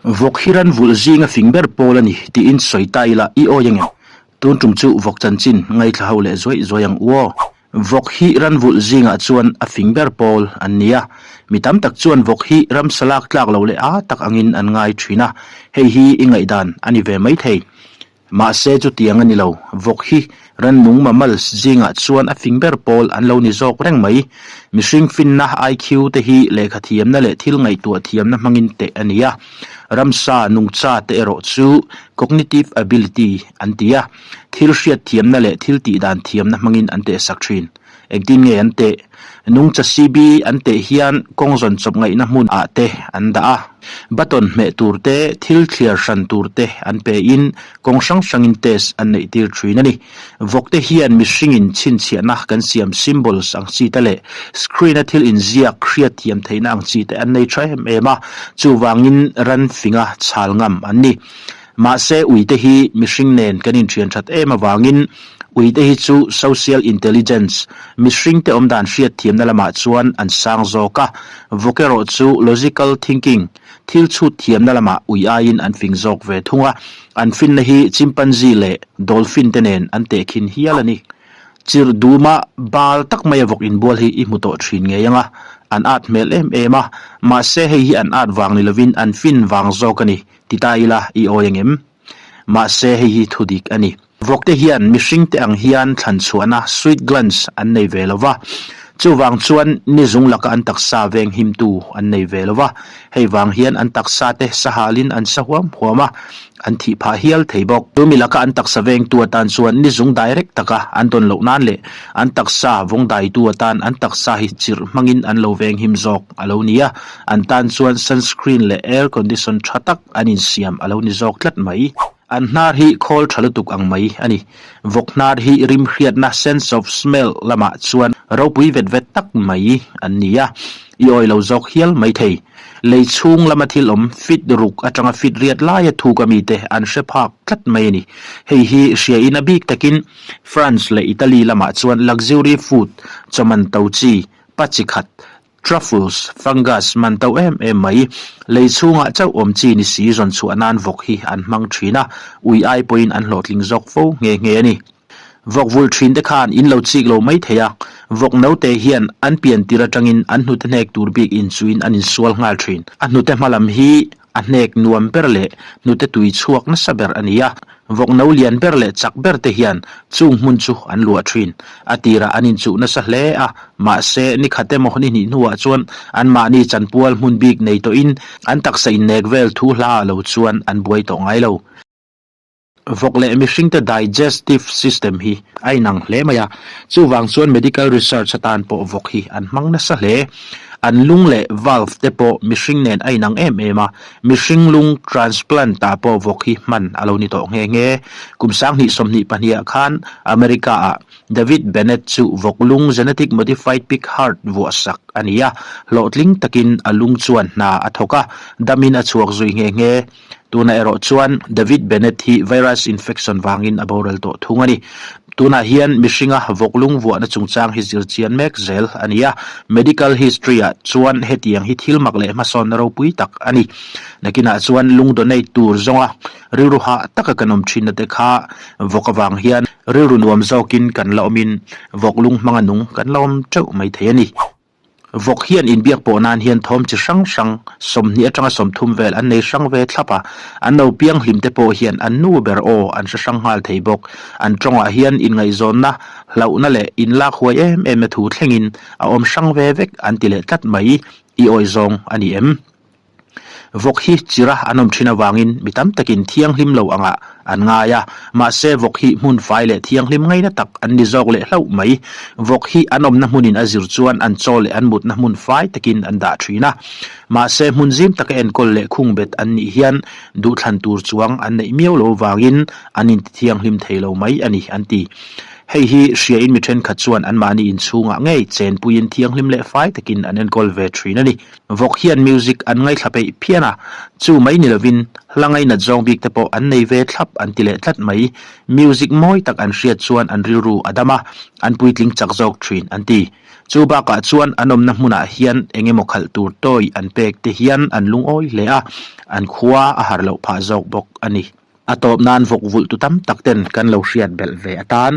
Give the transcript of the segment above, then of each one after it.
Vawk hi ran vulh zinga fing ber pawl a ni tiin sawi ta ila i awi angem? Tun tum chu vawk chanchin ngaithla ho leh zuaih zuaih ang u aw. Vawk hi ran vulh zingah chuan a fing ber pawl an ni a, mi tam tak chuan vawk hi ramsa lak tlak lo leh a tak angin an ngai thin a, hei hi i ngaihdan a ni ve maithei. Mahse chutiang a ni lo, vawk hi rannung mammals zingah chuan a fing ber pawl an lo ni zawk reng mai. Mihring finna, IQ, te hi lehkha thiamna leh thil ngaihtuah thiamna hmangin teh a ni a. Ramsa, nungcha te erawh chu cognitive ability an ti a, thil hriat thiamna leh thil tihdan thiamna hmangin an tehsak thin. Engtin nge an teh? Nungcha CB an teh hian kawng zawn chawp ngaihna hmun ah te an dah a. Button hmeh tur te, thil thliar hran tur te an pe in kawng hrang hrangin test an neih tir thin a ni. Vawk te hian mihringin chhinchhiahna kan siam symbols ang chi te leh screen a thil inziak hriat thiam theihna ang chi te an nei tha em em a, chuvangin ran finga chhal ngam an ni. Mahse uite hi mihring nen kan inthian that em avangin uite hi chu social intelligence, mihringte awmdan hriatthiamna lamah chuan an sang zawk a, vawk erawh chu logical thinking, thil chhut thiamna lamah ui aiin an fing zawk ve thung a, an finna hi chimpanzee leh dolphin te nen an tehkhin hial a ni. Chirh duma bal tak maia vawk inbual hi i hmu tawh thin ngei ang a, an at hmel em em a, mahse hei hi an at vang ni lovin an fin vang zawk a ni. Ti ta ila i awi angem? Mahse hei hi thu dik a ni. Vawkte hian mihringte ang hian thlan chhuahna sweat glands an nei ve lo va, chuvang chuan ni zung laka an taksa veng himtu an nei ve lo va, hei vang hian an taksa te sahalin an sa huam huam a, an thih phah hial thei bawk. Chu mi laka an taksa vengtu atan chuan ni zung direct taka an dawn loh nan leh an taksa vawng daitu atan an taksa hi chirh hmangin an lo veng him zawk a lo ni a. An tan chuan sunscreen leh air condition tha tak an insiam a lo ni zawk tlat mai. An hnar hi khawl tha lutuk ang mai a ni. Vawk hnar hi rim hriatna, sense of smell, lamah chuan ropui vet vet tak mai an ni a, i awi lo zawk hial mai thei. Lei chhung lama thil awm fit ruk atanga fit riat laia thuk a mite an hre phak tlat mai a ni. Hei hi hriain a bik takin France leh Italy lamah chuan luxury food, chawman to chi, pa chi khat, Truffles, fungus, man to em em mai. Lei chhungah chauh awm chi ni si zawn chhuah nan vawk hi an hmang thin a, ui ai pawhin an hlawhtling zawk fo nghe nghe a ni. Vawk vulh thin te khan in lo chik lo mai thei a, vawk note hian an pian tir atangin an hnute hnek tur bik inchuin an insual nghal thin. A hnute hma lam hi A hnek nuam ber leh hnute tui chhuak nasa ber a ni a, vawk no lian ber leh chak ber te hian chung hmun chu an luah thin. A tirah an inchuh nasa hle a, mahse ni khat emaw ni hnih hnuah chuan anmahni chanpual hmun bik nei tawhin an taksa innek vel thu hla ah lo chuan an buai tawh ngai lo. Vawk leh mihringte digestive system hi a inang hle mai a, chuvang chuan medical research atan pawh vawk hi an hmang nasa hle. An lung leh valve te pawh mihring nen a inang em em a, mihring lung transplant ah pawh vawk hi hman a lo ni tawh nghe nghe. Kum 2022 ah khan America ah David Bennett chu vawk lung genetic modified pig heart vuah sak a ni a, hlawhtling takin a lung chuan hna a thawk a, damin a chhuak zui nghe nghe. Tunah erawh chuan David Bennett hi virus infection vangin a boral tawh thung a ni. Tunah hian mihringa vawk lung vuahna chungchang hi zir chian mek zel a ni a, medical history ah chuan hetiang hi thil mak leh hmasawnna ropui tak a ni. Nakinah chuan lung donate tur zawnga rilru hah taka kan awm thinna te kha vawk avang hian rilru nuam zawkin kan la awmin vawk lung hmanga nung kan la awm teuh mai thei a ni. Vawk hian inbiak pawh nan hian thawm chi hrang hrang, 20 atanga 30 vel an nei hrang ve thlap a, an lo piang hlim te pawh hian an nu ber aw an hre hrang nghal thei bawk. An tawngah hian inngaihzawnna, hlauhna leh inlak huai em em na thu thlengin a awm hrang ve vek an ti leh tlat mai, i awi zawng a ni em? Vawk hi chira an awm thin avangin mi tam takin thianghlim lo angah an ngai a, mahse vawk hi hmun fai leh thianghlim ngaina tak an ni zawk leh hlauh mai. Vawk hi an awmna hmunin a zir chuan an chaw leh an mutna hmun fai takin an dah thin a, mahse hmun zim taka enkawl leh khungbet an nih hian duhthlan tur chuang an neih miau lo vangin an intithianghlim thei lo mai a ni an ti. Hei hi hriain mi thenkhat chuan anmahni inchhungah ngei chenpuiin thianghlim leh fai takin an enkawl ve thin a ni. Vawk hian music an ngaithla peih phian a, chu mai ni lovin hla ngainat zawng bik te pawh an nei ve thlap an ti leh tlat mai. Music mawi tak an hriat chuan an rilru a dam a, an puitling chak zawk thin an ti. Chu bakah chuan an awmna hmunah hian eng emaw khalh tur tawi an pek te hian an lungawi hle a, an khua a harh loh phah zawk bawk a ni. A tawp nan vawk vulh tu tam tak ten kan lo hriat belh ve atan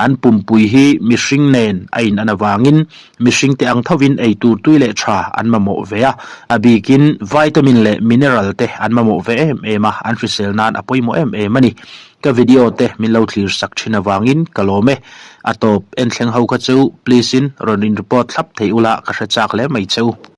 an pumpui hi mihring nen a in an avangin mihring te ang thovin ei tur tui leh tha an mamawh ve a, a bikin vitamin leh mineral te an mamawh ve em em a, an hrisel nan a pawimawh em em a ni. Ka video te min lo thlir sak thin avangin ka lawm e. A tawp en thleng ho kha chu please in rawn in report thlap thei ula ka hre chak hle mai cheu.